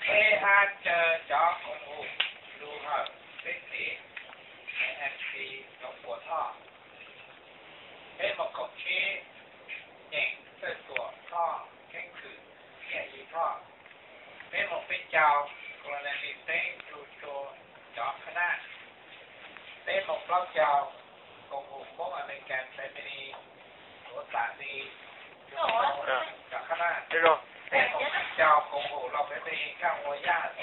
Peb hab caw cov koom haum lug hawm peb txiv MC Txoov Puas Thoj. Peb moos kaum tsib nyeem Txawj Tuam Thoj, Keeb Kwm Nyiaj Yi Thoj. Peb moos peb caug Colonel Lis Xeeb Tsu Tsua cov qhab naj. Peb moos plaub caug koom haum Hmoob Amelikas Family Tuav Xam Lis cov qhab naj. Peb moos peb caug koom haum Lauj Family Kaj Ua Yaj cov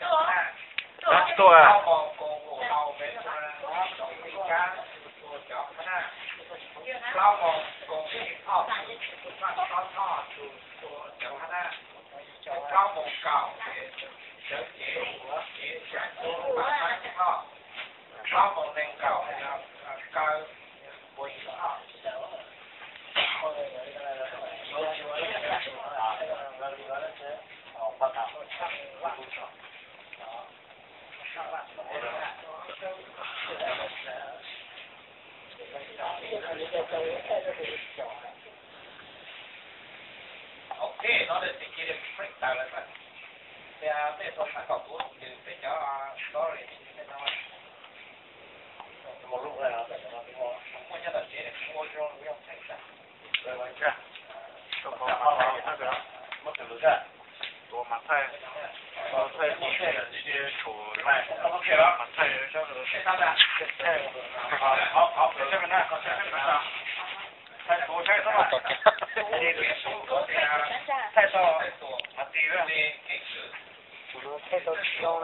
qhab naj. Plaub moos koom haum Lauj Family Txoov Xeeb Kab Tsu Tsua cov qhab naj. Plaub moos koom haum Maj Xob Thoj Tsu Tsua cov qhab naj. Plaub moos kaum sawv cev, cev sawv cev Maj Xob Thoj. Plaub moos nees nkaum kaw Puas Yig Thoj. Ok, no lawm txiv ci li freestyle lawm. Tias mej tau tham kom kuv nws peb cov story no. Muaj nyob tom tsev kuv ua zoo kuv yog pheej tag. Tuav mas thaij, thaij sia tshuam mas thaij. Thaij tau tsis zoo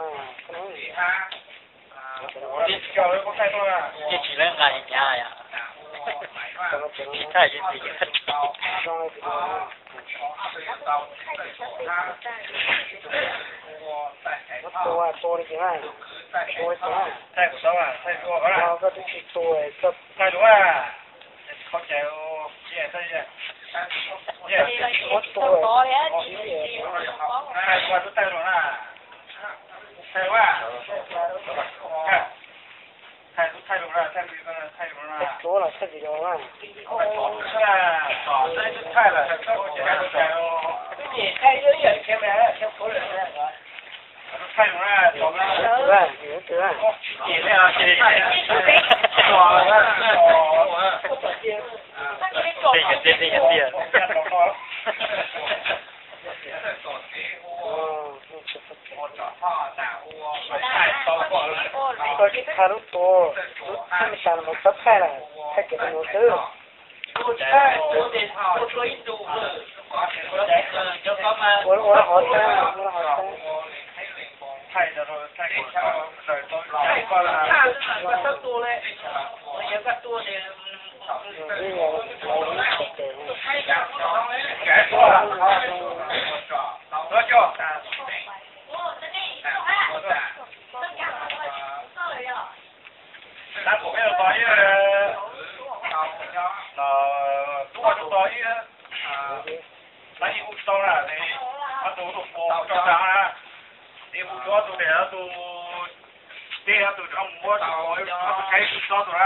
na. Yeej tsis lawv nqa li cas yom. Thaij yeej tsis zoo. Muab tua, tua li ces na, tua li ces na. Thaij kuv tau, thaij tua, koj twb tsis tua, koj thaij lus a. Muab tua, thaij tua, thaij lus na. Thaij lus, thaij lus na, thaij lus na. Thaij tsuav los thaij video na. Thaij lus na. Tij tiag, tij tiag. Koj tsis thaij lub tua, lub thaij me tas los txhob thaij lawm, thaij kev tus nus xwb. Ua, ua hov tag, ua hov tag. Tab tom peb tos ib, tos tub ua tub tos ib, tab ib hu tsis tau na, ob tug hu tau tau tau na, ib hu tau ob tug tes ob tug teb ob tug rov mus muab tau ob tug teb hu tau tus na.